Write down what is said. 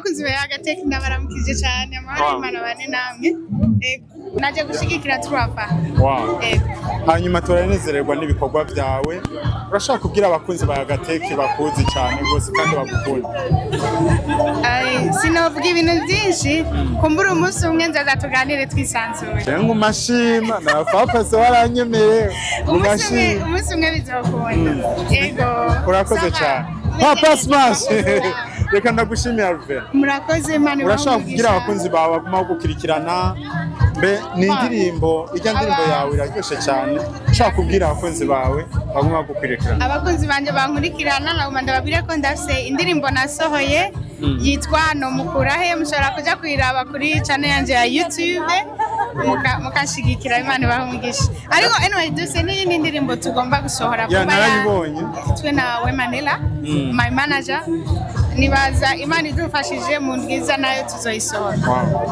Abakunzi ba Agateka, ndabaramukije cyane. Amahoro y'Imana bane namwe. Ego. Naje gushigikira Turafa. Ego. Hanyuma turanezererwa n'ibikorwa byawe. Urashaka kubwira abakunzi ba Agateke bakuzi cyane rwose kandi bagukunda? Ai, sinovuga ibintu byinshi, kumbura umunsi umwe nzaza tuganire twisanzuye. Ngo umashima na papa se waranyemereye. Umunsi umwe. Umashima. Umunsi umwe bizokunda. Ego. Urakoze Sawa. cyane, Papa Smash. Reka ndagushimira, Alvera. Murakoze, Imana ibahe Urashaka umugisha. kubwira abakunzi bawe baguma gukurikirana? Mbe ni indirimbo, ijya ndirimbo yawe iraryoshe cyane. Ushaka kubwira abakunzi bawe baguma gukurikirana? Abakunzi banje bankurikirana, naguma ndababwire ko ndafise indirimbo nasohoye yitwa "Nomukurahe". Mushobora kuja kuyiraba kuri channel yanje ya YouTube, mukanshigikira. Imana ibahe umugisha. Ariko anyway, dufise n'iyindi ndirimbo tugomba gusohora Ya. vuba Narayibonye. Twe na Wemanela, my manager. Nibaza Imana idufashije, mu ndwiza nayo tuzoyisohora. Wow.